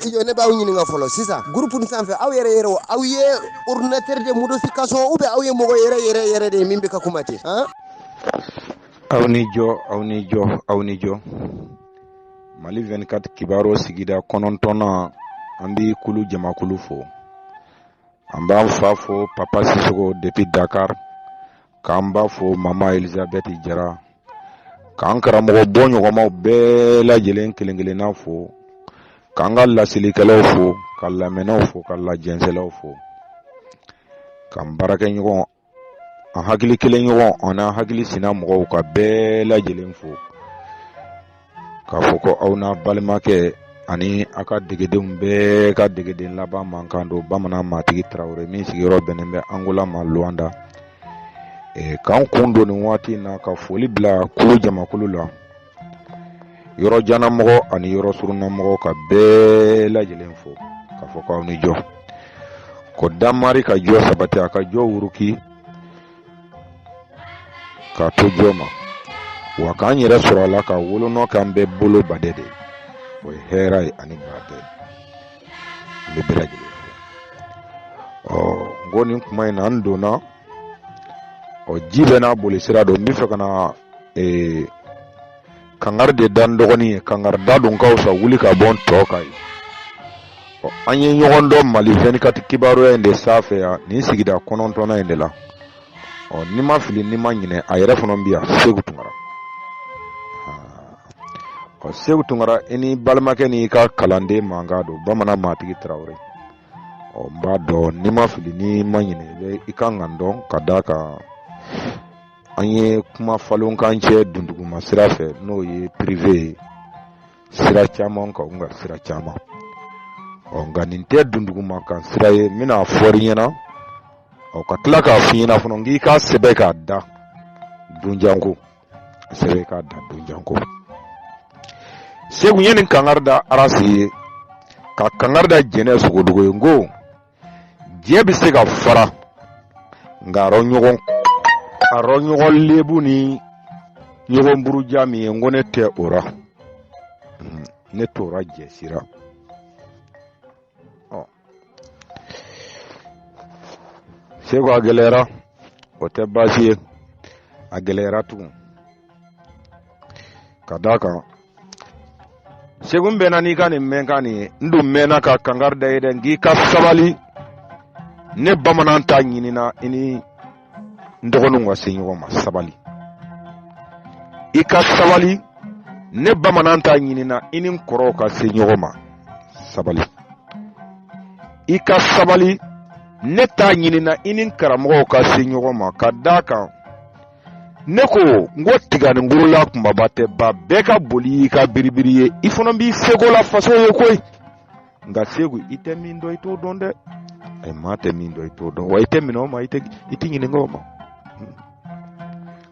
I jɔ, ne b'aw ɲininka fɔlɔ sisan, groupe nin sanfɛ, aw yɛrɛ yɛrɛ, aw ye ordinateur de modification ou bien aw ye mɔgɔ yɛrɛ yɛrɛ yɛrɛ de ye min bɛ ka kuma ten han? Aw ni jɔ, aw ni jɔ, aw ni jɔ. Mali 24 kibaro sigida kɔnɔntɔnnan, an bɛ kulu jamakulu fo. An b'an fa fo, Papa Sisoko depuis Dakar, k'an ba fo, Mama Elizabeth Jara, k'an karamɔgɔ bɔ ɲɔgɔnmaw bɛɛ lajɛlen kelen kelenna fo, k'an ka laselikɛlaw fo, ka lamɛnnaw fo, ka lajɛnsɛlaw fo, k'an baarakɛɲɔgɔn, an hakili kelen ɲɔgɔn, an n'an hakili sina mɔgɔw ka bɛɛ lajɛlen fo, k'a fɔ ko aw n'a balimakɛ ani a ka degedenw bɛɛ ka degeden laban mankan don, Bamanan Matigi Tarawele, min sigiyɔrɔ bɛnnen bɛ Angola ma, Luanda. K'an kun don nin waati in na ka foli bila kulu jamakulu la, yɔrɔ jannamɔgɔ ani yɔrɔ surunnamɔgɔ, ka bɛɛ lajɛlen fo, k'a fɔ k'aw ni jɔ, ko damari ka jɔ sabati, a ka jɔ wuruki k'a to jɔ ma, wa k'an yɛrɛ sɔrɔ a la, ka wolonɔ k'an bɛɛ bolo badɛ de, o ye hɛrɛ ye ani badɛ. N bɛ bɛɛ lajɛlen fo. Ɔ, n ko nin kuma in na, n donna, ɔ, ji bɛɛ n'a boli sira don. N bɛ fɛ ka na kangari de da n dɔgɔnin ye, kangari da don ka fisa wuli ka bɔ n tɔ kan ye. Ɔ, an ye ɲɔgɔn dɔn Mali 24 kibaruya in de sanfɛ yan, nin sigida kɔnɔntɔnnan in de la. Ɔ, ni ma fili, ni ma ɲinɛ, a yɛrɛ fana bɛ yan, Segu Tunkara. Ɔ, Segu Tunkara, i ni balimakɛ n'i ka kalanden mankan don, Bamanan Matigi Tarawele. Ɔ, n b'a dɔn, ni ma fili, ni ma ɲinɛ, i bɛ i kan ka n dɔn, ka d'a kan an ye kuma falonkan cɛ dunduguma sira fɛ, n'o ye privé ye, sira caman kan, nka sira caman. Ɔ, nka nin tɛ dunduguma kan sira ye. N bɛna fɔ i ɲɛna, ɔ, ka tila k'a f'i ɲɛna fana k'i k'a sɛbɛn k'a da donjanko, sɛbɛn k'a da donjanko. Segu, ye nin kangari da Arasi ye, ka kangari da Jɛnɛ Sogodogo ye, n ko jɛ bɛ se ka fara, nka a rɔ ɲɔgɔn lebu ni ɲɔgɔn buruja min ye, n ko ne tɛ o ra, ne t'o ra jɛ sira. Ɔ, Segu, a gɛlɛyara, o tɛ baasi ye, a gɛlɛyara tugun, ka d'a kan Segu, n bɛnna n'i ka nin mɛnkan nin ye. N dun mɛnna ka kangari da ye dɛ, n k'i ka sabali. Ne bamanan ta ɲinina i ni n dɔgɔninw ka se ɲɔgɔn ma. Sabali, i ka sabali. Ne bamanan ta ɲinina i ni n kɔrɔw ka se ɲɔgɔn ma. Sabali, i ka sabali. Ne ta ɲinina i ni n karamɔgɔw ka se ɲɔgɔn ma, ka d'a kan ne ko n ko tiganikorola kunbaba tɛ ba, bɛɛ ka boli y'i ka biribiri ye. I fana b'i seko la faso ye koyi. Nka Segu, i tɛ min dɔn, i t'o dɔn dɛ. Ɛ, maa tɛ min dɔn, i t'o dɔn, wa i tɛ minɛ o ma, i tɛ ɲininka o ma.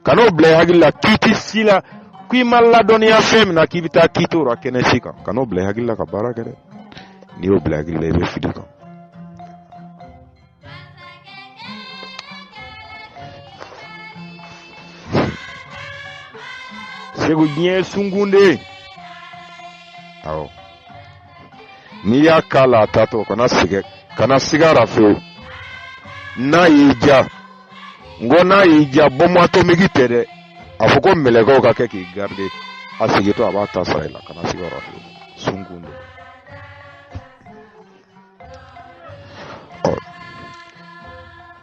Kan'o bila i hakili la k'i si la, k'i ma ladɔnniya fɛn min na, k'i bɛ taa k'i t'o ra kɛnɛ si kan. Kan'o bila i hakili la ka baara kɛ dɛ. N'i y'o bila i hakili la, i bɛ fili kan. Segu, diɲɛ ye sunkun de ye. Awɔ, n'i y'a k'a la, a taatɔ, kana sɛgɛn, kana siga a ra fewu. N'a y'i ja, n ko n'a y'i ja, bɔnbu atomiki tɛ dɛ, a fɔ ko mɛlɛkɛw ka kɛ k'i garide, a segintɔ a b'a ta sara i la. Kana siga o ra fewu, sunkun de.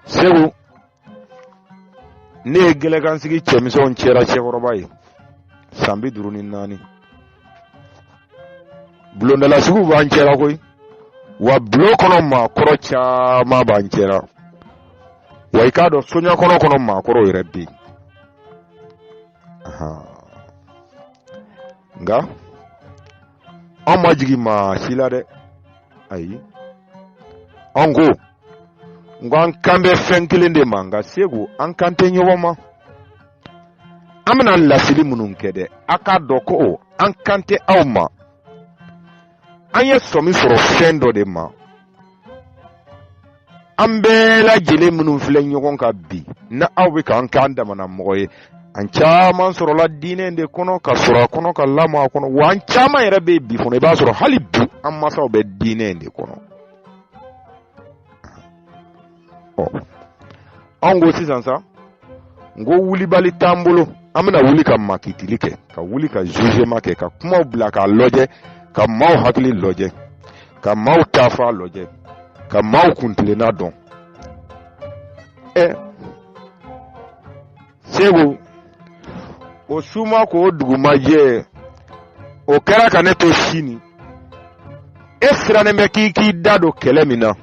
Segu, ne ye gɛlɛkansigi cɛmisɛnw cɛra cɛkɔrɔba ye, san 54. Bulondalasigiw b'an cɛra koyi, wa bulon kɔnɔ maakɔrɔ caman b'an cɛra, wa i k'a dɔn soɲɛkɔnɔ kɔnɔ maakɔrɔw yɛrɛ bɛ yen. Nka an ma jigin maa si la dɛ, ayi. An ko n ko an kan bɛ fɛn kelen de ma, nka Segu, an kan tɛ ɲɔgɔn ma. An bɛna laseli minnu kɛ dɛ, a k'a dɔn ko an kan tɛ aw ma. An ye sɔmi sɔrɔ fɛn dɔ de ma. An bɛɛ lajɛlen minnu filɛ ɲɔgɔn kan bi, ni aw bɛ k'an k'an damana mɔgɔ ye, an caman sɔrɔla diinɛ de kɔnɔ, ka sɔrɔ a kɔnɔ, ka lamɔ a kɔnɔ. Wa an caman yɛrɛ bɛ bi fana, i b'a sɔrɔ hali bi an masaw bɛ diinɛ de kɔnɔ. Ɔ, anw ko sisan sa, n ko wulibali t'an bolo, an bɛna wuli ka makitili kɛ, ka wuli ka jugement kɛ, ka kumaw bila k'a lajɛ, ka maaw hakili lajɛ, ka maaw taafa lajɛ, ka maaw kuntilenna dɔn. Ɛ Segu, o su ma ko o dugu ma jɛ, o kɛra ka ne to sini. E sirannen bɛ k'i k'i da don kɛlɛ min na,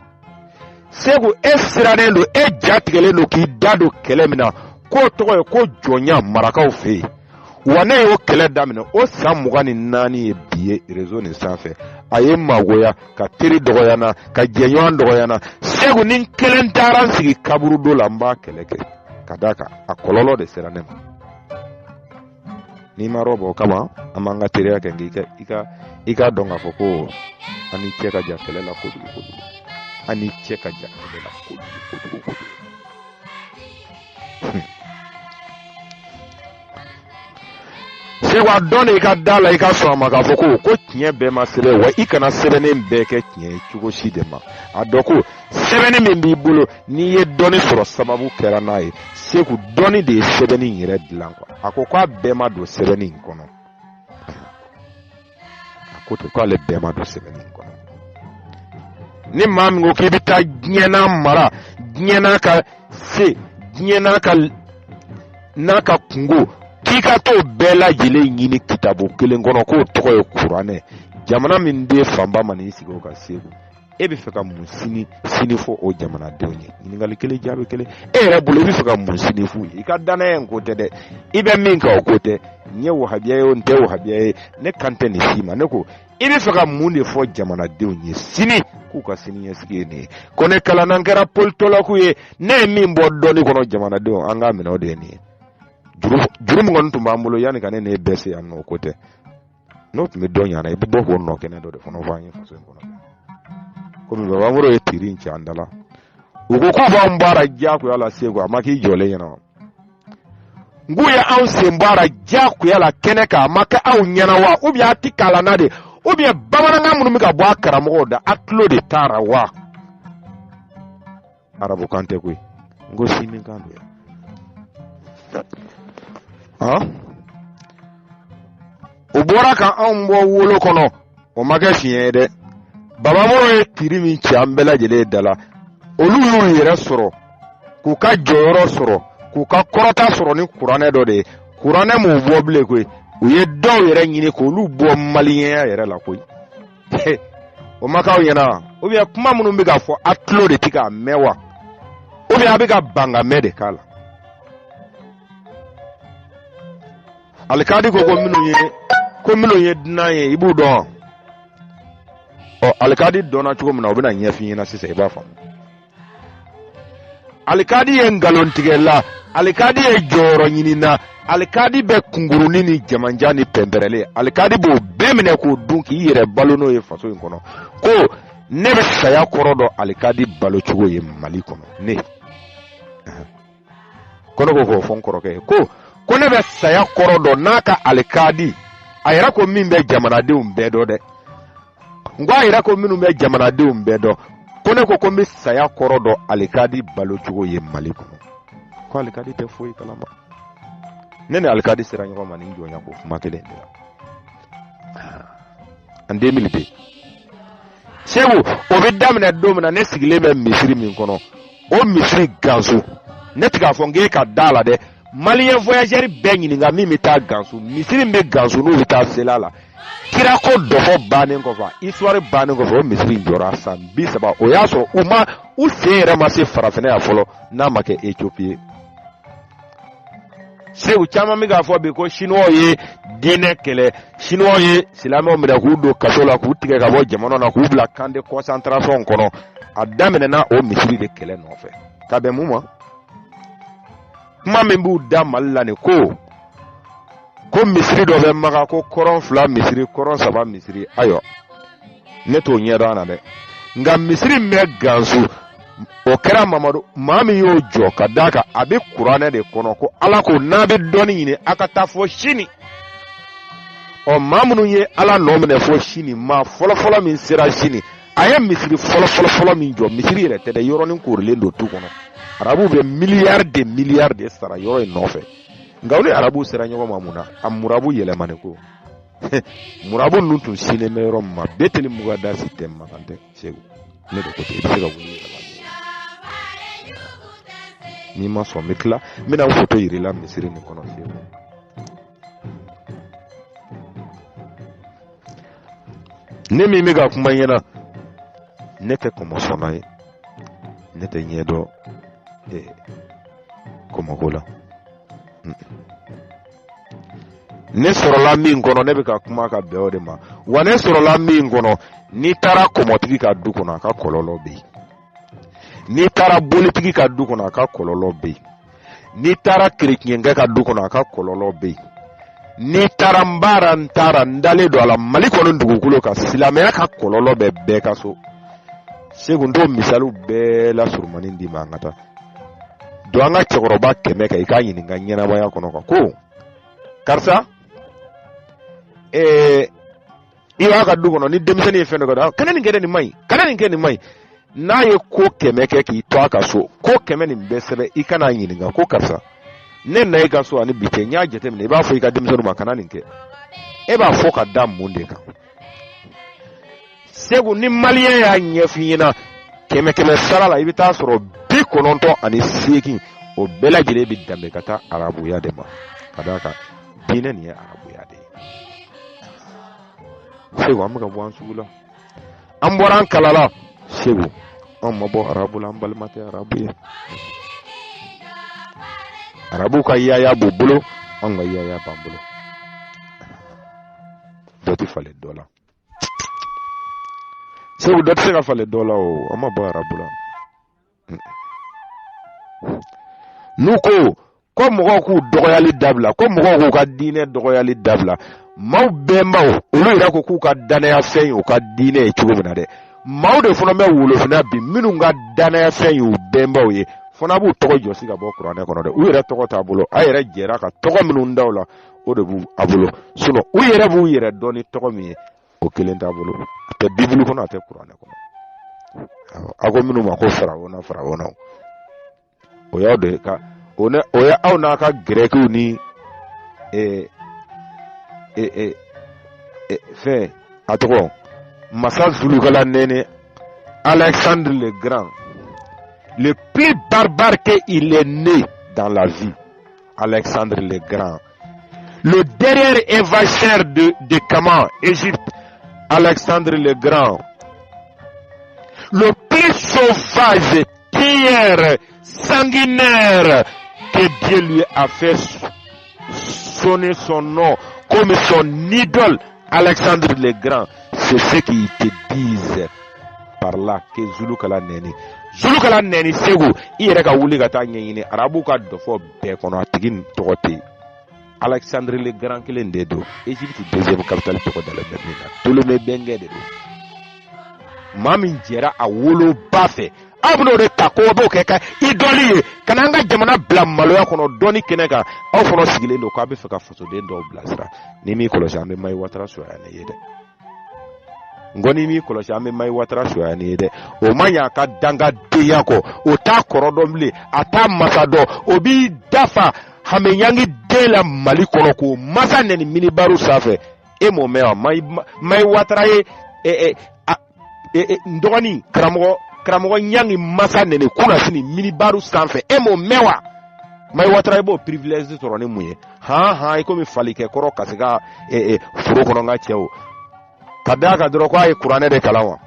Segu, e sirannen don, e jatigɛlen don k'i da don kɛlɛ min na, k'o tɔgɔ ye ko jɔnya marakaw fɛ yen. Wa ne y'o kɛlɛ daminɛ o san 24 ye bi ye réseau nin sanfɛ. A ye magoya ka teri dɔgɔya n na, ka jɛɲɔgɔn dɔgɔya n na. Segu, ni n kelen taara n sigi kaburudo la, n b'a kɛlɛ kɛ, ka d'a kan a kɔlɔlɔ de sera ne ma. N'i ma rɔbɔ o kama, an b'an ka teriya kɛ. Nka i k'a dɔn k'a fɔ ko an n'i cɛ ka jan kɛlɛ la kojugu kojugu, an n'i cɛ ka jan kɛlɛ la kojugu kojugu kojugu. Segu, a dɔn de, i ka da la, i ka sɔn a ma k'a fɔ ko tiɲɛ bɛɛ ma sɛbɛn, wa i kana sɛbɛnnen bɛɛ kɛ tiɲɛ ye cogo si de ma. A dɔn ko sɛbɛnni min b'i bolo, n'i ye dɔnni sɔrɔ, sababu kɛra n'a ye. Segu, dɔnni de ye sɛbɛnni in yɛrɛ dilan kuwa. A ko k'a bɛɛ ma don sɛbɛnni in kɔnɔ. A ko ten k'ale bɛɛ ma don sɛbɛnni in kɔnɔ. Ni maa min ko k'i bɛ taa diɲɛ n'a mara, diɲɛ n'a ka se, diɲɛ n'a ka kunko, k'i ka t'o bɛɛ lajɛlen ɲini kitabu kelen kɔnɔ k'o tɔgɔ ye kuranɛ, jamana min den fanba ma n'i sigi o kan, Segu, e bɛ fɛ ka mun sini sini fɔ o jamanadenw ye? Ɲininkali kelen, jaabi kelen. E yɛrɛ bolo, i bɛ fɛ ka mun sini f'u ye? I ka danaya in ko tɛ dɛ, i bɛ min kɛ o ko tɛ. N ye wahabiya ye o, n tɛ wahabiya ye, ne kan tɛ nin si ma. Ne ko i bɛ fɛ ka mun de fɔ jamanadenw ye sini, k'u ka siniɲɛsigi ye nin ye? Ko ne kalanna, n kɛra politologue ye, ne ye min bɔ dɔnni kɔnɔ, jamanadenw, an k'a minɛ o de ye nin ye. Juru min kɔni tun b'an bolo yanni ka ne n'e bɛɛ se yan nɔ, o ko tɛ. N'o tun bɛ dɔ ɲana, i bɛ bɔ k'o nɔ kɛnɛ dɔ de fana fɔ an ye faso in kɔnɔ. Komi Babamoro ye tiri in ci an da la, u ko k'u b'an baara diyagoya la. Segu, a ma k'i jɔlen ɲɛna wa? N k'u ye anw sen baara diyagoya la kɛnɛ kan, a ma kɛ aw ɲɛna wa? Ou bien a ti kalanna de, ou bien bamanankan minnu bɛ ka bɔ a karamɔgɔw da, a tulo de taara wa? Arabukan tɛ koyi, n ko sinikan don yan. Han, u bɔra ka anw bɔ wolo kɔnɔ, o ma kɛ fiɲɛ ye dɛ. Babamoro ye tiri min ci an bɛɛ lajɛlen da la, olu y'u yɛrɛ sɔrɔ, k'u ka jɔyɔrɔ sɔrɔ, k'u ka kɔrɔta sɔrɔ ni kuranɛ dɔ de ye. Kuranɛ m'u bɔ bilen koyi, u ye dɔw yɛrɛ ɲini k'olu bɔ maliyɛnya yɛrɛ la koyi. O ma k'aw ɲɛna wa? Ou bien kuma minnu bɛ ka fɔ, a tulo de tɛ k'a mɛn wa? Ou bien a bɛ ka ban ka mɛn de k'a la? Alikadi ko ko minnu ye dunan ye, i b'u dɔn. Ɔ, alikadi dɔnna cogo min na, o bɛna ɲɛf'i ɲɛna sisan, i b'a faamu. Alikadi ye nkalontigɛla, alikadi ye jɔyɔrɔ ɲinina, alikadi bɛ kunkurunin ni jamanjan ni pɛnpɛrɛlen, alikadi b'o bɛɛ minɛ k'o dun k'i yɛrɛ balo n'o ye faso in kɔnɔ. Ko ne bɛ saya kɔrɔ dɔn alikadi balo cogo ye Mali kɔnɔ. Ne ko ne ko k'o fɔ n kɔrɔkɛ ye ko ne bɛ saya kɔrɔ dɔn n'a ka alikadi. A yɛrɛ ko min bɛ jamanadenw bɛɛ dɔn dɛ, n ko a yɛrɛ ko minnu bɛ jamanadenw bɛɛ dɔn, ko ne ko n bɛ saya kɔrɔ dɔn alikadi balo cogo ye Mali kɔnɔ, ko alikadi tɛ foyi kalama. Ne ni alikadi sera ɲɔgɔn ma nin jɔnya ko kuma kelen de la en 2002. Segu, o bɛ daminɛ don min na, ne sigilen bɛ misiri min kɔnɔ, o misiri Ganso, ne tɛ k'a fɔ n k'e ka da la dɛ, malien voyageur bɛɛ ɲininka min bɛ taa Ganso, misiri min bɛ Ganso n'u bɛ taa seli a la, kira ko dɔfɔ bannen kɔfɛ, histoire bannen kɔfɛ, o misiri in jɔra san 30, o y'a sɔrɔ u ma u sen yɛrɛ ma se farafinna yan fɔlɔ, n'a ma kɛ Ethiopie ye. Segu, caman bɛ k'a fɔ bi ko siniwaw ye diinɛ kɛlɛ, siniwaw ye silamɛw minɛ k'u don kaso la, k'u tigɛ ka bɔ jamana na, k'u bila camp de concentration kɔnɔ. A daminɛna o misiri de kɛlɛ nɔfɛ. Ka bɛn mun ma? Kuma min b'u da Mali la nin, ko misiri dɔ bɛ Maga, ko kɔrɔn fila misiri, kɔrɔn saba misiri. Ayiwa, ne t'o ɲɛdɔn a na dɛ, nka misiri min bɛ Ganso, O kɛra Mamadu, maa min y'o jɔ ka d'a kan a bɛ kuranɛ de kɔnɔ ko Ala ko n'a bɛ dɔnni ɲini a ka taa fo Sini. Ɔ, maa minnu ye Ala nɔ minɛ fo Sini, maa fɔlɔfɔlɔ min sera Sini, a ye misiri fɔlɔfɔlɔfɔlɔ min jɔ, misiri yɛrɛ tɛ dɛ, yɔrɔnin koorilen don tu kɔnɔ. Arabuw bɛ miliyari de miliyari de sara yɔrɔ in nɔfɛ. Nka u ni arabuw sera ɲɔgɔn ma mun na? A murabu yɛlɛmani ko. Murabu ninnu tun sinnen bɛ yɔrɔ min ma, Beteli Mugadasi tɛ, Makan tɛ, Segu. Ne de ko ten, i bɛ se ka wuli yɛrɛ la. N'i ma sɔn, n bɛ tila, n bɛna n foto yir'i la misiri nin kɔnɔ, Segu. Ne min bɛ ka kuma ɲɛna, ne tɛ kɔmɔsɔnna ye, ne tɛ ɲɛ dɔn kɔmɔko la. Ne sɔrɔla min kɔnɔ, ne bɛ ka kuma ka bɛn o de ma. Wa ne sɔrɔla min kɔnɔ, n'i taara kɔmɔtigi ka du kɔnɔ, a ka kɔlɔlɔ bɛ yen. N'i taara bolitigi ka du kɔnɔ, a ka kɔlɔlɔ bɛ yen. N'i taara kerecɛnkɛ ka du kɔnɔ, a ka kɔlɔlɔ bɛ yen. N'i taara n baara, n taara n dalen don a la, Mali kɔni dugukolo kan, silamɛya ka kɔlɔlɔ bɛ bɛɛ ka so. Segu, n t'o misaliw bɛɛ la surumani d'i ma. An ka taa don an ka cɛkɔrɔba 100 kan, i k'a ɲininka ɲɛnamaya kɔnɔ kan ko karisa, i b'a ka du kɔnɔ, ni denmisɛnnin ye fɛn dɔ kɛ, kana nin kɛ dɛ, nin man ɲi, kana nin kɛ, nin man ɲi. N'a ye ko 100 kɛ k'i to a ka so, ko 100 nin bɛɛ sɛbɛn, i kana ɲininka ko karisa, ne na i ka so ani bi cɛ, n y'a jateminɛ i b'a fɔ i ka denmisɛnninw ma kana nin kɛ. E b'a fɔ ka da mun de kan? Segu, ni maliyɛn y'a ɲɛf'i ɲɛna kɛmɛ kɛmɛ sara la, i bɛ taa sɔrɔ 98, o bɛɛ lajɛlen bɛ danbe ka taa arabuya de ma, ka d'a kan diinɛ nin ye arabuya de ye. Segu, an bɛ ka bɔ an sugu la, an bɔra an kala la. Segu, anw ma bɔ arabu la, an balima tɛ arabu ye. Arabu ka yaya b'u bolo, anw ka yaya b'an bolo. Dɔ tɛ falen dɔ la, Segu, dɔ tɛ se ka falen dɔ la. O an ma bɔ arabu la. N'u ko ko mɔgɔw k'u dɔgɔyali dabila, ko mɔgɔw k'u ka diinɛ dɔgɔyali dabila, maaw bɛnbaw olu yɛrɛ ko k'u ka dannayafɛn ye u ka diinɛ ye cogo min na dɛ, maaw de fana bɛ wolofinna bi minnu ka dannayafɛn y'u bɛnbaw ye fana b'u tɔgɔ jɔsi ka bɔ kuranɛ kɔnɔ dɛ. U yɛrɛ tɔgɔ t'a bolo, a yɛrɛ jɛra ka tɔgɔ minnu da u la, o de b'u a bolo. Sinon u yɛrɛ b'u yɛrɛ dɔn ni tɔgɔ min ye, o kelen t'a bolo, a tɛ bibulu kɔnɔ, a tɛ kuranɛ kɔnɔ. A ko minnu ma ko farawona, farawona, o y'aw de ka o ne o ye aw n'a ka gɛrɛkiw ni fɛn a tɔgɔ masa Zulukala nɛnɛ, Alexandre le Grand, le plus barbare que il est né dans la vie. Alexandre le Grand, le dernier envahisseur de comment Égypte, Alexandre le Grand, le plus sauvage, tueur, sanguinaire, que Dieu lui a fait sonner son nom comme son idole, Alexandre le Grand. C'est ce qu'ils te disent par là que Zulukala nɛni, Zulukala nɛni. Segu, i yɛrɛ ka wuli ka taa ɲɛɲini arabuw ka dɔfɔ bɛɛ kɔnɔ, a tigi tɔgɔ tɛ yen. Alexandre le Grand kelen de don. Égypte deuxième capitale tɔgɔ dalen bɛ min na, Ptolémée bɛnkɛ de don. Maa min jɛra a woloba fɛ, aw bɛn'o de ta ko b'o kɛ ka idole ye ka n'an ka jamana bila maloya kɔnɔ dɔnni kɛnɛ kan. Aw fana sigilen don k'a bɛ fɛ ka fasoden dɔw bilasira. N'i m'i kɔlɔsi, an bɛ Mayi Watara suya ne ye dɛ. N ko n'i m'i kɔlɔsi, an bɛ Mayi Watara suya ne ye dɛ. O ma ɲɛ a ka dangadenya kɔ, o t'a kɔrɔ dɔn bilen, a t'a masa dɔn. O b'i dafa hamiyangi den la Mali kɔnɔ k'o masa nɛni minibaru sanfɛ. E m'o mɛn wa? Mayi Watara ye n dɔgɔnin karamɔgɔ ɲangi masa nɛni kunnasini minibaru sanfɛ, e m'o mɛn wa? Mayi Watara, i b'o privilège sɔrɔ ni mun ye? Han han, i komi falikɛ kɔrɔ ka se ka foro kɔnɔ n ka cɛw ka d'a kan dɔrɔn k'a ye kuranɛ de kalan wa?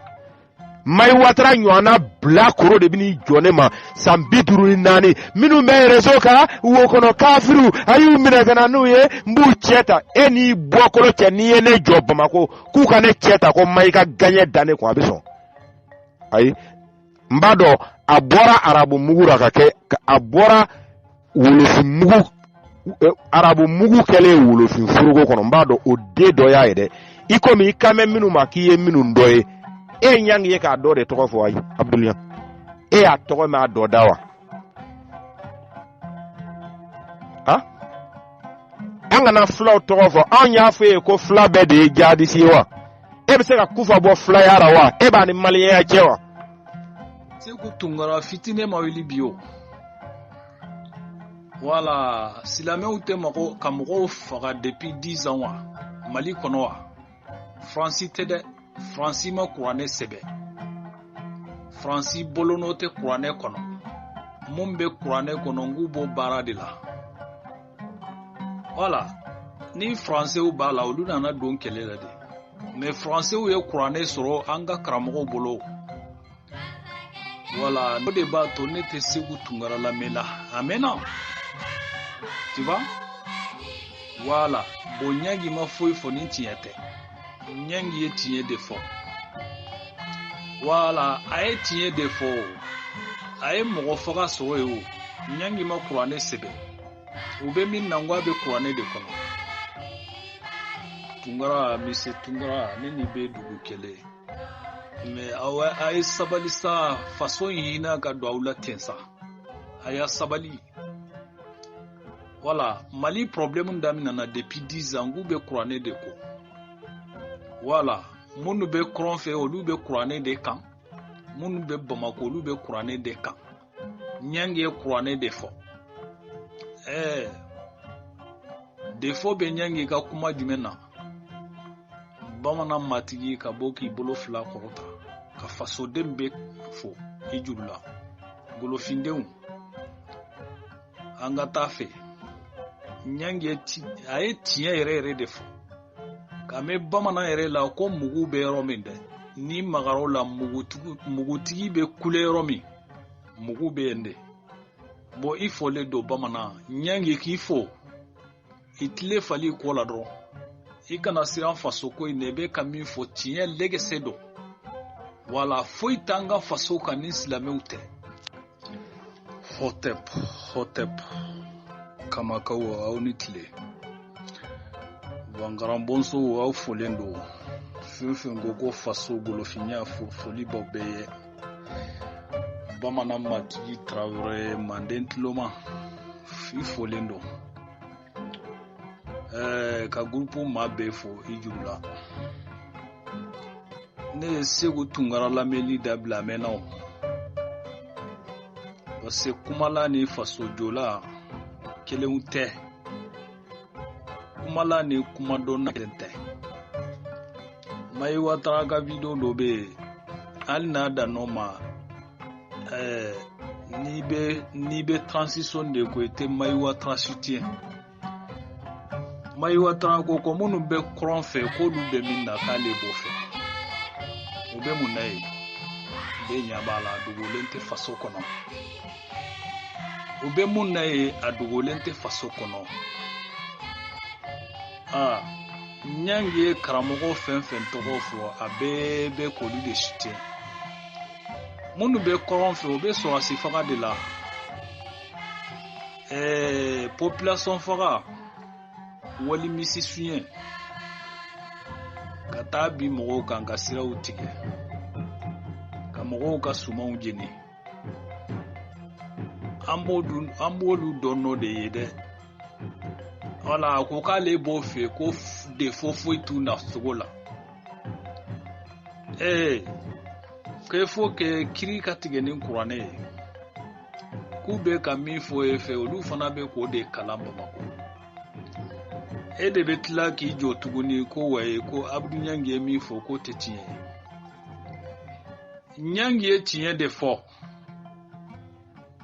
Mayi Watara ɲɔgɔnna bilakoro de bɛn'i jɔ ne ma san 54 minnu bɛ réseau kan, wo kɔnɔ kafiriw, a y'u minɛ ka na n'u ye, n b'u cɛ ta. E n'i bɔkolo cɛ, n'i ye ne jɔ Bamakɔ k'u ka ne cɛ ta ko Mayi ka gaɲɛ da ne kun, a bɛ sɔn? Ayi, n b'a dɔn a bɔra arabu mugu la ka kɛ, a bɔra wolofin mugu, arabu mugu kɛlen wolofin foroko kɔnɔ. N b'a dɔn o den dɔ y'a ye dɛ. I komi i kan bɛ minnu ma k'i ye minnu dɔ ye, e ye ɲangi ye k'a dɔ de tɔgɔ fɔ. Ayi, Abudulayi, E y'a tɔgɔ mɛn a dɔ da wa? Han, an kana fulaw tɔgɔ fɔ. Anw y'a fɔ e ye ko fula bɛɛ de ye jihadisi ye wa? E bɛ se ka kufa bɔ fulaya ra wa? E b'a ni maliyɛnya cɛ wa? Seku Tunkara fitinɛ ma wuli bi o. Wala silamɛw tɛ mɔgɔ ka mɔgɔw faga depuis 10 ans wa Mali kɔnɔ wa? Faransi tɛ dɛ, Faransi ma kuranɛ sɛbɛ. Faransi bolonɔ tɛ kuranɛ kɔnɔ. Mun bɛ kuranɛ kɔnɔ n k'u b'o baara de la. Wala ni faransɛw b'a la, olu nana don kɛlɛ la de. Mais faransɛw ye kuranɛ sɔrɔ an ka karamɔgɔw bolo. Wala o de b'a to ne tɛ Seku Tunkara lamɛn la a mɛnna. Tu vois? Wala bon, Ɲangi ma foyi fɔ ni tiɲɛ tɛ. Ɲangi ye tiɲɛ de fɔ. Wala a ye tiɲɛ de fɔ o. A ye mɔgɔ faga sɔrɔ yen o. Ɲangi ma kuranɛ sɛbɛn. U bɛ min na, n ko a bɛ kuranɛ de kɔnɔ. Tunkara, monsieur Tunkara, ne ni bɛ dugu kelen. Mais aw a ye sabali sa, faso in hinɛ ka don aw la ten sa. A y'a sabali. Wala Mali problème daminɛna depuis 10 ans, k'u bɛ kuranɛ de kɔ. Wala minnu bɛ kɔrɔn fɛ, olu bɛ kuranɛ de kan. Minnu bɛ Bamakɔ, olu bɛ kuranɛ de kan. Ɲangi ye kuranɛ de fɔ. Ɛɛ, défaut bɛ Ɲangi ka kuma jumɛn na? Bamanan matigi ka bɔ k'i bolo fila kɔrɔta ka fasoden bɛ fo i juru la. Golofindenw, an ka taa fɛ. Ɲangi a ye tiɲɛ yɛrɛ yɛrɛ de fɔ. Ka mɛn bamanan yɛrɛ la ko mugu bɛ yɔrɔ min dɛ, ni magar'o la, mugutigi bɛ kule yɔrɔ min, mugu bɛ yen de. Bon, i fɔlen don bamanan. Ɲangi k'i fo, i tile fali kɔ la dɔrɔn, i kana siran faso ko in na. I bɛ ka min fɔ, tiɲɛ lɛgɛsɛ don. Wala foyi t'an ka faso kan ni silamɛw tɛ. Hotep, hotep, kamakaw, aw ni tile. Bankaran bonsow, aw folen don. Fɛn fɛn ko ko faso golofinya, foli b'aw bɛɛ ye. Bamanan matigi Tarawele, manden tuloma, i folen don. Ɛɛ, ka groupe maa bɛɛ fo i juru la. Ne ye Segu Tunkara lamɛnli dabila a mɛnna o, parce que kumala ni fasojola kelenw tɛ, kumala ni kumadɔnna kelen tɛ. Mayi Watara ka vidéo dɔ bɛ yen, hali n'a dann'o ma. Ɛɛ, n'i bɛ transition de ko, i tɛ Mayi Watara soutien. Mayi Watara ko ko minnu bɛ kɔrɔn fɛ, k'olu bɛ min na, k'ale b'o fɛ. U bɛ mun na yen? Bɛɛ ɲɛ b'a la, a dogolen tɛ faso kɔnɔ. U bɛ mun na yen? A dogolen tɛ faso kɔnɔ. Aa, Ɲangi ye karamɔgɔ fɛn fɛn tɔgɔ fɔ, a bɛɛ bɛ k'olu de soutien. Minnu bɛ kɔrɔn fɛ, u bɛ sɔrɔsi faga de la. Ɛɛ, population faga, wali misi suɲɛ, ka taa bi mɔgɔw kan, ka siraw tigɛ, ka mɔgɔw ka sumanw jeni, an b'olu dɔn n'o de ye dɛ. Wala a ko k'ale b'o fɛ, ko défaut foyi t'u nacogo la. Ee, k'e faut que kiri ka tigɛ ni kuranɛ ye. K'u bɛ ka min fɔ e fɛ, olu fana bɛ k'o de kalan Bamakɔ. E de bɛ tila k'i jɔ tuguni ko wayi, ko Abudu Ɲangi ye min fɔ, k'o tɛ tiɲɛ ye. Ɲangi ye tiɲɛ de fɔ.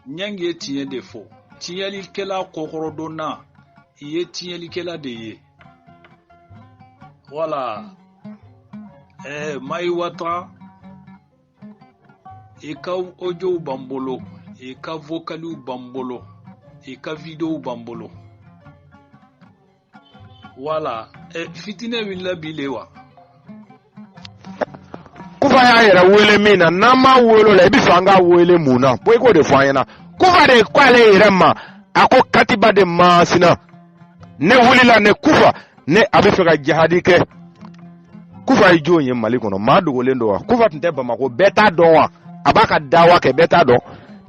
Ɲangi ye tiɲɛ de fɔ. Tiɲɛlikɛla kɔkɔrɔdonna, i ye tiɲɛlikɛla de ye. Wala ɛɛ, Mayi Watara, i ka audiow b'an bolo, i ka vocaliw b'an bolo, i ka videow b'an bolo. Wala ɛ, fitinɛ wulila bi le wa? Kufa y'a yɛrɛ wele min na, n'an m'a wele o la, i bɛ fɛ an k'a wele mun na? Bɔ, i k'o de fɔ an ɲɛna. Kufa de ko ale yɛrɛ ma, a ko katiba de masina, ne wulila, ne Kufa, ne a bɛ fɛ ka jihadi kɛ. Kufa ye jɔn ye Mali kɔnɔ? Maa dogolen don wa? Kufa tun tɛ Bamakɔ, bɛɛ t'a dɔn wa? A b'a ka dawa kɛ, bɛɛ t'a dɔn.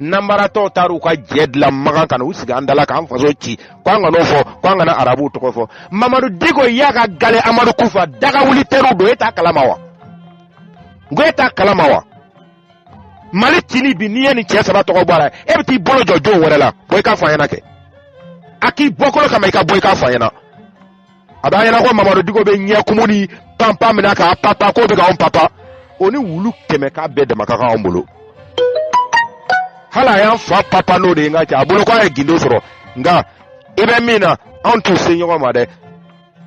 Nanbaratɔw taara u ka jɛ dilan Makan ka na u sigi an da la k'an faso ci, ko an kan'o fɔ, ko an kana arabuw tɔgɔ fɔ. Mamadu Diko y'a ka gale Amadu Kufa daga wuli teriw don, e t'a kalama wa? N ko e t'a kalama wa? Mali cili bi, n'i ye nin cɛ saba tɔgɔ bɔ a la, e bɛ t'i bolo jɔ jɔn wɛrɛ la? Bɔ i k'a fɔ an ɲɛna kɛ. A k'i bɔkolo kama, i ka bɔ i k'a fɔ an ɲɛna. A b'an ɲɛna ko Mamadu Diko bɛ ɲɛkumu ni panpan minɛ k'a papa, k'o bɛ k'anw papa. O ni wulu kɛmɛ k'a bɛɛ dama ka kan anw bolo. Hali a y'an fa papa n'o de ye n ka cɛ, a bolo k'a ye gindo sɔrɔ. Nka i bɛ min na, anw t'u se ɲɔgɔn ma dɛ.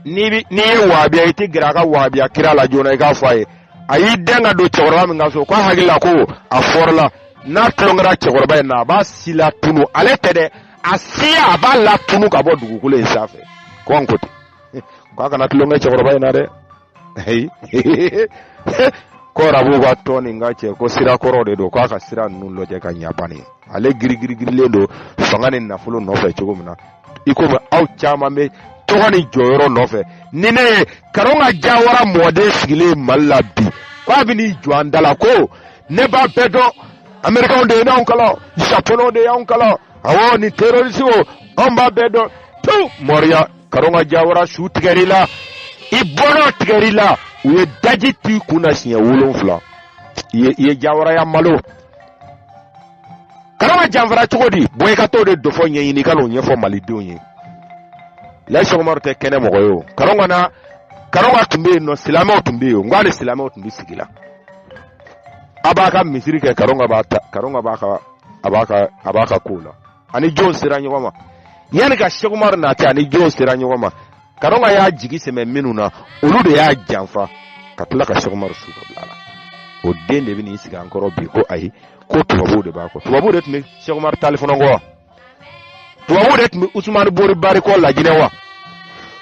N'i ye wahabiya, i tɛ gɛrɛ a ka wahabiya kira la joona, i k'a fɔ a ye a y'i dɛn ka don cɛkɔrɔba min ka so, k'a hakili la ko a fɔrɔla n'a tulon kɛra cɛkɔrɔba in na, a b'a si latunu. Ale tɛ dɛ, a siya a b'a latunu ka bɔ dugukolo in sanfɛ. Ko an ko ten k'a kana tulon kɛ cɛkɔrɔba in na dɛ. Ko arabuw ka tɔn nin ka cɛ, ko sira kɔrɔ de don, k'a ka sira ninnu lajɛ ka ɲa bani. Ale girigirigirilen don fanga ni nafolo nɔfɛ cogo min na, i komi aw caman bɛ tɔgɔ ni jɔyɔrɔ nɔfɛ. Ni ne ye Karonka Jawara mɔden sigilen Mali la bi, k'a bɛ n'i jɔ an da la ko ne b'a bɛɛ dɔn, Amerikanw de ye n'anw kalan, Japonɛw de y'anw kalan, awɔ nin terroriste o, anw b'a bɛɛ dɔn. Tu mɔriya, Karonka Jawara su tigɛr'i la, i bɔnɔ tigɛr'i la, u ye daji t'i kun na siɲɛ 7. I ye Jawaraya malo. Karonka janfara cogo di? Bɔ i ka t'o de dɔfɔ ɲɛɲini, i ka n'o ɲɛfɔ malidenw ye. Layi Sɛkumaru tɛ kɛnɛ mɔgɔ ye o. Karonka na, Karonka tun bɛ yen nɔ, silamɛw tun bɛ yen o, n ko hali silamɛw tun bɛ sigi la. A b'a ka misiri kɛ, Karonka b'a ta, Karonka b'a ka a b'a ka a b'a ka kow la. Ani jɔn sera ɲɔgɔn ma yanni ka Sɛkumaru nati? Ani jɔn sera ɲɔgɔn ma? Karonka y'a jigi sɛmɛ minnu na, olu de y'a janfa ka tila ka Sɛkumaru su ka bila a la. O den de bɛ n'i sigi an kɔrɔ bi ko ayi, ko tubabuw de b'a kɔ. Tubabuw de tun bɛ Sɛkumaru Talifɔnɔ kɔ wa? Tubabuw de tun bɛ Usumani Bori Bari kɔ Lajinɛ wa?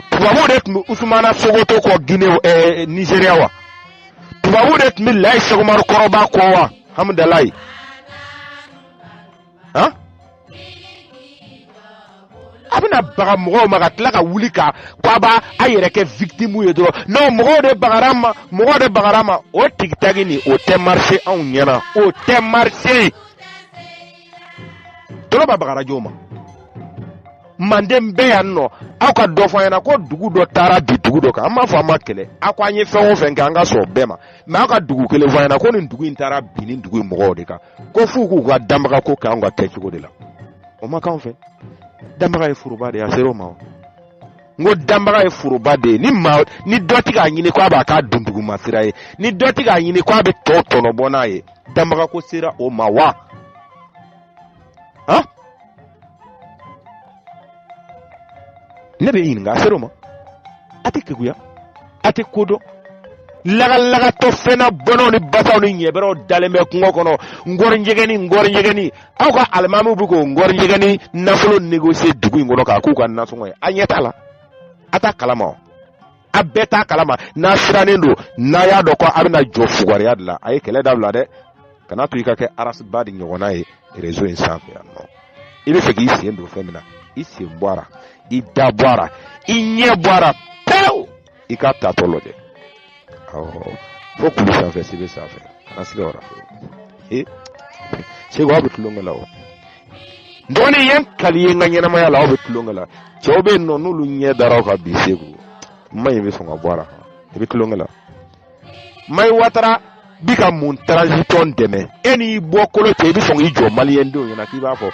Tubabuw de tun bɛ Usumana Sokoto kɔ Gine, Nizeriya wa? Tubabuw de tun bɛ Layi Sɛkumaru kɔrɔba kɔ wa? Hamudalayi, han, a bɛna baga mɔgɔw ma ka tila ka wuli ka ko a b'a a yɛrɛ kɛ victime ye dɔrɔn. Non, mɔgɔw de bagara ma, mɔgɔw de bagara ma. O tigitagi nin, o tɛ marché anw ɲɛna, o tɛ marché. Tɔlɔba bagara jɔn ma? Manden bɛɛ yan nɔ, aw ka dɔ fɔ an ɲɛna ko dugu dɔ taara bi dugu dɔ kan. An m'a fɔ an ma kɛlɛ, aw ko an ye fɛn o fɛn kɛ, an ka sɔn bɛɛ ma. Mais aw ka dugu kelen fɔ an ɲɛna ko nin dugu in taara bin nin dugu in mɔgɔw de kan, ko f'u k'u ka danbaga ko kɛ anw ka kɛcogo de la. O ma k'anw fɛ. Danbaga ye foroba de ye, a sera o ma wa? N ko danbaga ye foroba de ye. Ni maa ni dɔ ti k'a ɲini ko a b'a k'a dunduguma sira ye, ni dɔ ti k'a ɲini ko a bɛ tɔw tɔnɔbɔ n'a ye, danbaga ko sera o ma wa? Han, ne bɛ ɲininka, a sera o ma? A tɛ keguya, a tɛ ko dɔn. Lagalagatɔ fɛnna bɔnɛw ni basaw ni ɲɛbɛrɛw dalen bɛ kungo kɔnɔ, nkɔrinjɛgɛni, nkɔrinjɛgɛni. Aw ka alimamiw bɛ k'o nkɔrinjɛgɛni nafolo négocier dugu in kɔnɔ k'a k'u ka nasɔngɔ ye. A ɲɛ t'a la, a t'a kalama wa? A bɛɛ t'a kalama. N'a sirannen don, n'a y'a dɔn ko a bɛna jɔ fugariya de la, a ye kɛlɛ dabila dɛ. Kana to i ka kɛ arasiba de ɲɔgɔnna ye réseau in sanfɛ yan nɔ. I bɛ fɛ k'i sen don fɛn min na, i sen bɔ a la, i da bɔ a la, i ɲɛ bɔ a la pewu. I k'a tatɔ lajɛ. Awɔ, fo kulu sanfɛ, sebe sanfɛ, kana siga o la. Ee Segu, aw bɛ tulonkɛ la o. N dɔgɔnin ye n kali ye n ka ɲɛnamaya la, aw bɛ tulonkɛ la. Cɛw bɛ yen nɔ, n'olu ɲɛ dara aw kan bi Segu, ma in bɛ sɔn ka bɔ a la. I bɛ tulonkɛ la. Mayi Watara bi ka mun transition dɛmɛ? E n'i bɔkolo cɛ, i bɛ sɔn k'i jɔ maliyɛndenw ɲɛna k'i b'a fɔ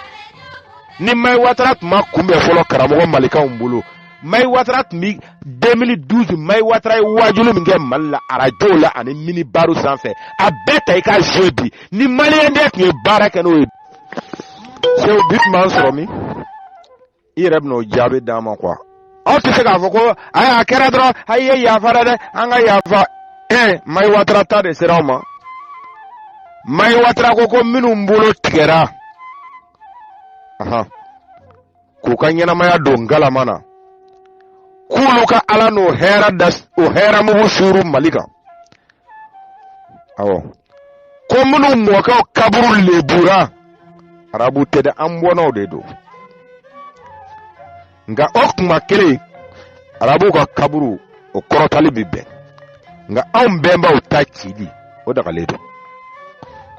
ni Mayi Watara tun ma kunbɛn fɔlɔ karamɔgɔ malikaw bolo. Mayi Watara tun bi 2012, Mayi Watara ye waajuli min kɛ Mali la arajow la ani minibaru sanfɛ, a bɛɛ ta i ka jouer bi, ni maliyɛnden tun ye baara kɛ n'o ye. Seku, bi tun b'an sɔrɔ min, i yɛrɛ bɛna o jaabi d'an ma quoi. Aw tɛ se k'a fɔ ko ayi, a kɛra dɔrɔn, ayi ye yafa dɛ, an ka yafa. Ɛɛ, Mayi Watara ta de sera aw ma. Mayi Watara ko minnu bolo tigɛra, ahan, k'u ka ɲɛnamaya don ngalama na, k'olu ka Ala n'o hɛrɛ da, o hɛrɛ mugu suuru Mali kan. Awɔ, ko minnu mɔkɛw kaburu lebura, arabu tɛ dɛ, an bɔnnaw de don. Nka o kuma kelen, arabuw ka kaburu o kɔrɔtali bɛ bɛn, nka anw bɛnbaw ta cili o dagalen don.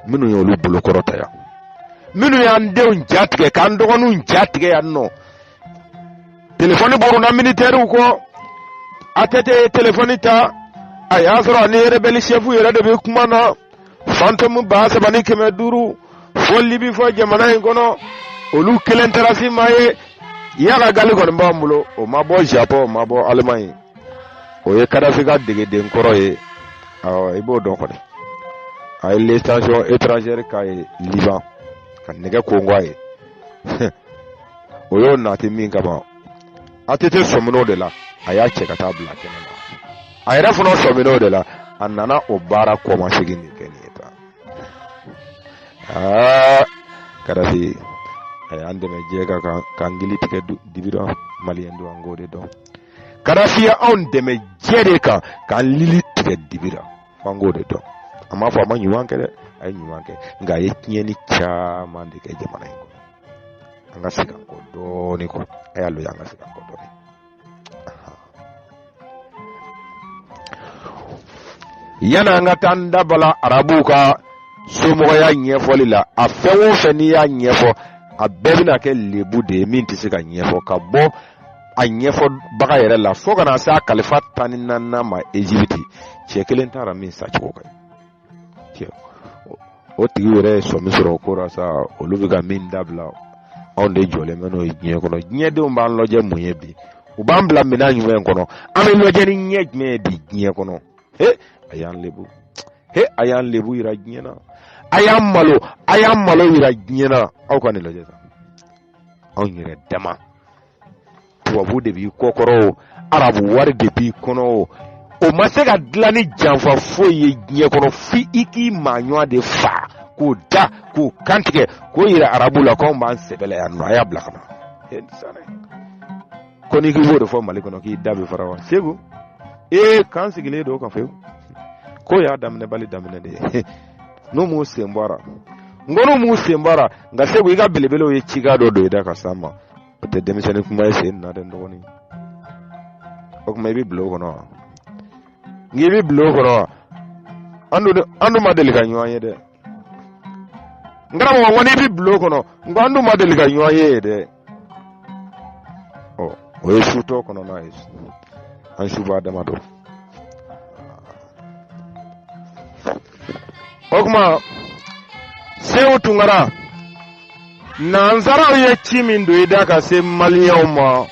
Minnu y'olu bolokɔrɔta yan, minnu y'an denw ja tigɛ, k'an dɔgɔninw ja tigɛ yan nɔ. Telefɔni boronna militɛriw kɔ. ATT ye telefɔni ta, a y'a sɔrɔ ani rebelle chef yɛrɛ de bɛ kuma na. Fantôme 3500 fo Libi, fɔ jamana in kɔnɔ, olu kelen trace ma ye. Iyaka Gali kɔni b'an bolo, o ma bɔ Japon, o ma bɔ Allemagne, o ye Kadafi ka degeden kɔrɔ ye. Awɔ, i b'o dɔn kɔni. A ye légion étrangère k'a ye Liban, ka nɛgɛ kongo a ye. O y'o nati min kama, ATT sɔmin'o de la, a y'a cɛ ka taa bila kɛnɛ ma. A yɛrɛ fana sɔmin'o de la, a nana o baara kɔmasegin de kɛ nin ye tan. Aa, Kadafi a y'an dɛmɛ jɛ kan k'an gili tigɛ dibi la. Maliyɛn don, an k'o de dɔn. Kadafi ye anw dɛmɛ jɛ de kan k'an lili tigɛ dibi la, f'an k'o de dɔn. A m'a fɔ a ma ɲuman kɛ dɛ, a ye ɲuman kɛ, nka a ye tiɲɛni caman de kɛ jamana in kɔnɔ. An ka segin an kɔ dɔɔnin kɔ, a y'a lɔ, an ka segin an kɔ dɔɔnin. Yanni an ka taa n da bala arabuw ka somɔgɔya ɲɛfɔli la, a fɛn o fɛn n'i y'a ɲɛfɔ, a bɛɛ bɛna kɛ lebu de ye min tɛ se ka ɲɛfɔ, ka bɔ a ɲɛfɔbaga yɛrɛ la fo ka na se a kalifa 14nan ma Ezipiti. Cɛ kelen taara min sacogo ka ɲi, o tigi yɛrɛ ye sɔmi sɔrɔ o ko la sa. Olu bɛ ka min dabila, anw de jɔlen bɛ n'o ye diɲɛ kɔnɔ. Diɲɛdenw b'an lajɛ mun ye bi? U b'an bila minɛn jumɛn kɔnɔ? An bɛ lajɛ ni ɲɛ jumɛn ye bi diɲɛ kɔnɔ? He, a y'an lebu, he, a y'an lebu yira diɲɛ na, a y'an malo, a y'an malo yira diɲɛ na. Aw ka nin lajɛ sa, anw yɛrɛ dama, tubabu de b'i kɔkɔrɔ o, arabu wari de b'i kɔnɔ o, o ma se ka dilan ni janfa foyi ye diɲɛ kɔnɔ f'i i k'i maaɲɔgɔn de fa k'o da k'o kantigɛ k'o yira arabu la k'anw b'an sɛbɛ la yan nɔ. A y'a bila ka na ko n'i k'i b'o de fɔ Mali kɔnɔ, k'i da bɛ fara wa? Segu ee, k'an sigilen don ka fewu ko y'a daminɛbali daminɛ de ye. N'u m'u sen bɔra, n ko n'u m'u sen bɔra. Nka Segu, i ka belebelew ye cikan dɔ don i da ka s'an ma, o tɛ denmisɛnnin kuma ye sen na dɛ, n dɔgɔnin. O tuma i bɛ bulon kɔnɔ wa? N k'i bɛ bulon kɔnɔ wa? An dun, an dun ma deli ka ɲɔgɔn ye dɛ. N karamɔgɔ, n ko n'i bɛ bulon kɔnɔ, n ko an dun ma deli ka ɲɔgɔn ye dɛ. Ɔ, o ye sutɔ kɔnɔna ye, an suba dama don. O tuma Seku Tunkara, nansaraw ye ci min don i da ka se maliyɛnw ma,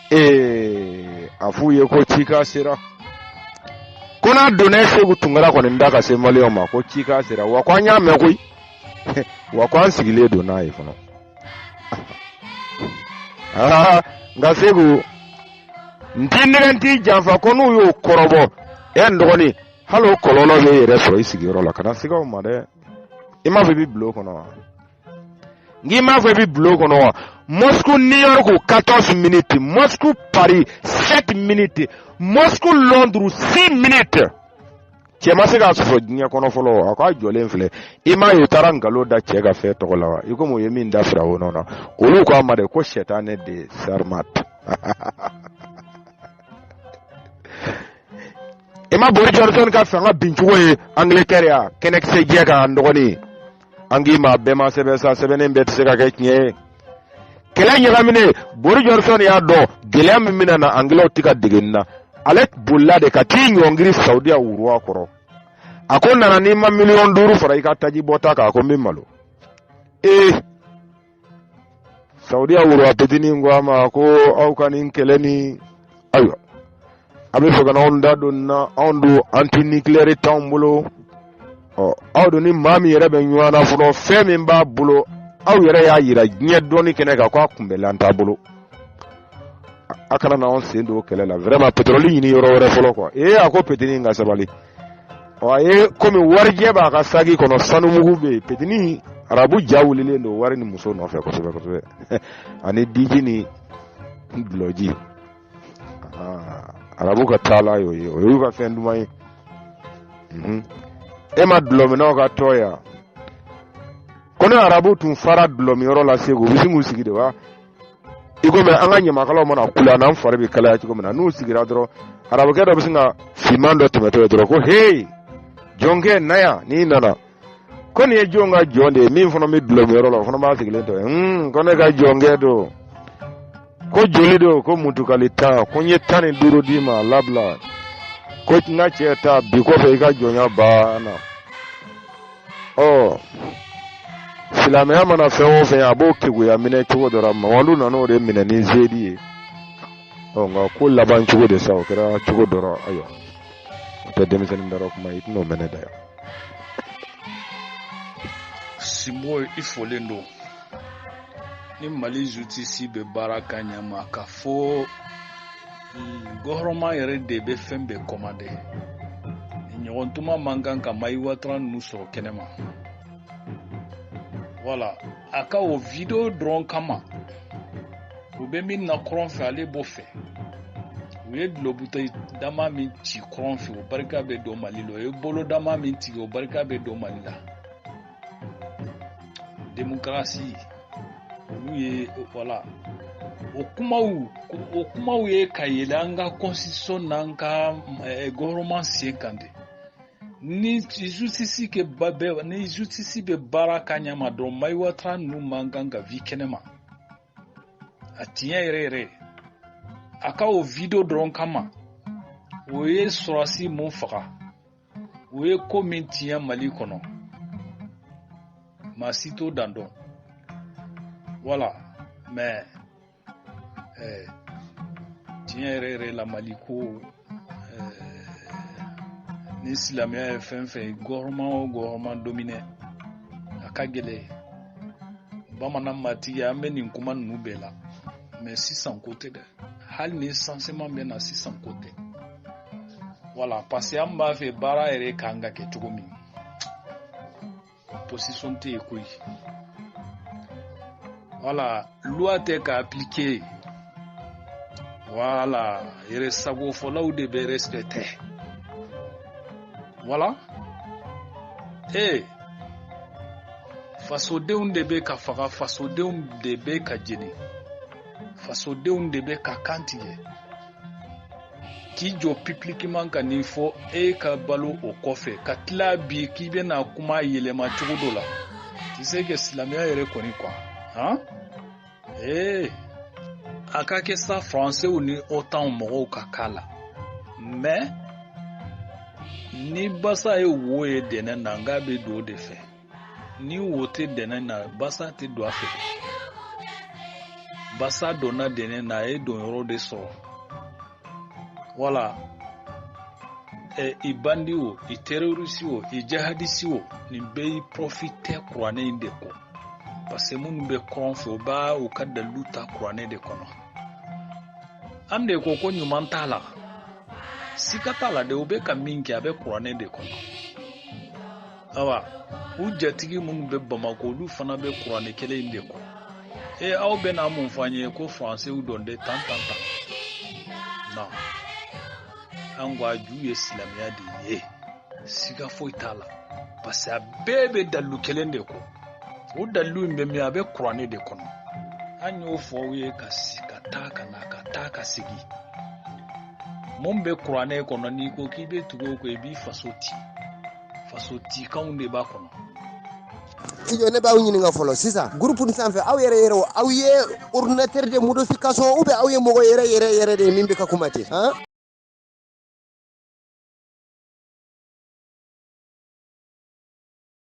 ee, a f'u ye ko cikan sera, ko n'a donna Seku Tunkara kɔni da ka se maliyɛnw ma, ko cikan sera wa, ko an y'a mɛn koyi, wa ko an sigilen don n'a ye fana. Aa, nka Seku, n t'i nɛgɛ, n t'i janfa, ko n'u y'o kɔrɔbɔ e n dɔgɔnin, hali o kɔlɔlɔ bɛ e yɛrɛ sɔrɔ i sigiyɔrɔ la. Kana siga o ma dɛ. I m'a fɔ i bɛ bulon kɔnɔ wa? N k'i m'a fɔ i bɛ bulon kɔnɔ wa? Moscou New York 14 minutes, Moscou Paris 7 minutes, Moscou Londres 6 minutes. Cɛ ma se k'a sɔsɔ diɲɛ kɔnɔ fɔlɔ. A k'a jɔlen filɛ, i m'a ye u taara nkalon da cɛ ka fɛn tɔgɔ la wa? I komi u ye min da Firawuna na, olu ko a ma de ko sɛtanɛ de Sarmat. I ma Boris Johnson ka fanga bincogo ye Angleterre ya, kɛnɛkisɛ jɛ kan. An dɔgɔnin, an k'i ma, bɛɛ ma sɛbɛn sa, sɛbɛnnen bɛɛ tɛ se ka kɛ tiɲɛ ye. Kɛlɛ ɲagaminen, Boris Johnson y'a dɔn gɛlɛya min bɛna na, Angilɛw tɛ ka dege nin na. Ale bolila de ka t'i ɲɔngiri Saudiya wuruwa kɔrɔ. A ko nana n'i ma 5 miliyɔn fara i ka taji bɔta kan, a ko n bɛ malo. Ee, Saudiya wuruwa petinin ko a ma ko aw ka nin kɛlɛ ni, ayiwa, a bɛ fɛ ka n'anw da don nin na, anw dun anti nucléaire t'anw bolo. Ɔ, aw dun ni maa min yɛrɛ bɛ ɲɔgɔn na fɔlɔ, fɛn min b'a bolo, aw yɛrɛ y'a yira diɲɛ dɔnni kɛnɛ kan k'a kunbɛlan t'a bolo, a kana n'anw sen don kɛlɛ la. Vraiment, pétrole ɲini yɔrɔ wɛrɛ fɔlɔ quoi. Ee, a ko petinin ka sabali. Ɔ, a ye komi warijɛ b'a ka saki kɔnɔ, sanumugu bɛ yen. Petinin arabu ja wulilen don wari ni muso nɔfɛ kosɛbɛ kosɛbɛ, ani diji ni dulɔji. Arabu ka taala y'o ye, o y'u ka fɛn duman ye. E ma dulɔminnaw ka tɔ yan ko ni arabu tun fara dulɔminyɔrɔ la Segu, u bɛ sin k'u sigi de wa? I komi an ka ɲamakalaw mana kula n'an fari bɛ kalaya cogo min na, n'u sigira dɔrɔn, arabukɛ dɔ bɛ sin ka finman dɔ tɛmɛtɔ ye dɔrɔn ko: "Hey jɔnkɛ, na yan." N'i nana Ko nin ye jɔn ka jɔn de ye min fana bɛ dulɔminyɔrɔ la, o fana b'a sigilen to yen. Ko ne ka jɔnkɛ don. Ko joli don? Ko mutukali 10. Ko n ye 15 d'i ma, a labila. Ko n ka cɛ ta bi kɔfɛ, i ka jɔnya banna. Ɔ, silamɛya mana fɛn o fɛn, a b'o keguya minɛ cogo dɔ la. Mamadu nana o de minɛ ni zedi ye. Ɔ, nka ko laban cogo de sa, o kɛra cogo dɔ la. Ayiwa, o tɛ denmisɛnnin dara kuma, i tɛn'o mɛn ne da yan. Sinbo, i folen don. Ni Mali justice bɛ baara ka ɲɛ ma, ka fɔ gouvernement yɛrɛ de bɛ fɛn bɛɛ commandé, ɲɔgɔn tuma man kan ka Mayi Watara ninnu sɔrɔ kɛnɛma. Wala a ka o vidéo dɔrɔn kama, u bɛ min na kɔrɔn fɛ, ale b'o fɛ. U ye dulɔbuteli dama min ci kɔrɔn fɛ, o barika bɛ don Mali la. O ye bolo dama min tigɛ, o barika bɛ don Mali la. Démocratie, olu ye, wala o kumaw ye ka yɛlɛ an ka constitution n'an ka gouvernement sen kan de. Ni justice kɛ ba bɛɛ, ni justice bɛ baara ka ɲɛ ma dɔrɔn, Mayi Watara ninnu man kan ka vi kɛnɛma. A tiɲɛ yɛrɛ yɛrɛ, a ka o vidéo dɔrɔn kama, o ye sɔrɔsi mun faga, o ye ko min tiɲɛ Mali kɔnɔ, maa si t'o dan dɔn. Wala mais tiɲɛ yɛrɛ yɛrɛ la, Mali ko ni silamɛya ye fɛn fɛn ye, gouvernement o gouvernement dominé, a ka gɛlɛn. Bamanan matigi, an bɛ nin kuma ninnu bɛɛ la, mais sisan ko tɛ dɛ. Hali ni changement bɛ na, sisan ko tɛ. Wala parce que an b'a fɛ baara yɛrɛ kan ka kɛ cogo min, position tɛ yen koyi. Wala loi tɛ ka appliquer, wala yɛrɛ sagofɔlaw de bɛ respecter. Wala ee, fasodenw de bɛ ka faga, fasodenw de bɛ ka jeni, fasodenw de bɛ ka kan tigɛ. K'i jɔ publiquement ka nin fɔ, e ka balo o kɔfɛ ka tila bi k'i bɛna kuma yɛlɛma cogo dɔ la, tu sais que silamɛya yɛrɛ kɔni quoi, han, ee, a ka kɛ sa Français ni OTAN mɔgɔw ka k'a la. Mais ni basa ye wo ye dɛnɛ na, n k'a bɛ don o de fɛ. Ni wo tɛ dɛnɛ na, basa tɛ don a fɛ. Basa donna dɛnɛ na, a ye don yɔrɔ de sɔrɔ. Wala ɛ, i bandit o, i terroriste o, i jihadiste o, nin bɛɛ y'i profiter kuranɛ in de kɔ, parce que minnu bɛ kɔrɔn fɛ, u b'a u ka dalilu ta kuranɛ de kɔnɔ. An de ko ko ɲuman t'a la, sika t'a la de. U bɛ ka min kɛ, a bɛ kuranɛ de kɔnɔ. Awa, u jatigi minnu bɛ Bamakɔ, olu fana bɛ kuranɛ kelen in de kɔ. E, aw bɛna mun fɔ an ye ko Faransɛw dɔn de tan tan tan? Non, an ko a ju ye silamɛya de ye, siga foyi t'a la, parce que a bɛɛ bɛ dalilu kelen de kɔ. O dalilu in bɛ min? A bɛ kuranɛ de kɔnɔ. An y'o fɔ aw ye ka ka taa ka na, ka taa ka segin. Mun bɛ kuranɛ kɔnɔ? N'i ko k'i bɛ tugu o kɔ, i b'i faso ci. Faso cikanw de b'a kɔnɔ. I jɔ, ne b'aw ɲininka fɔlɔ sisan. Groupe nin sanfɛ, aw yɛrɛ yɛrɛ, aw ye ordinateur de modification ou bien aw ye mɔgɔ yɛrɛ yɛrɛ yɛrɛ de ye min bɛ ka kuma ten han?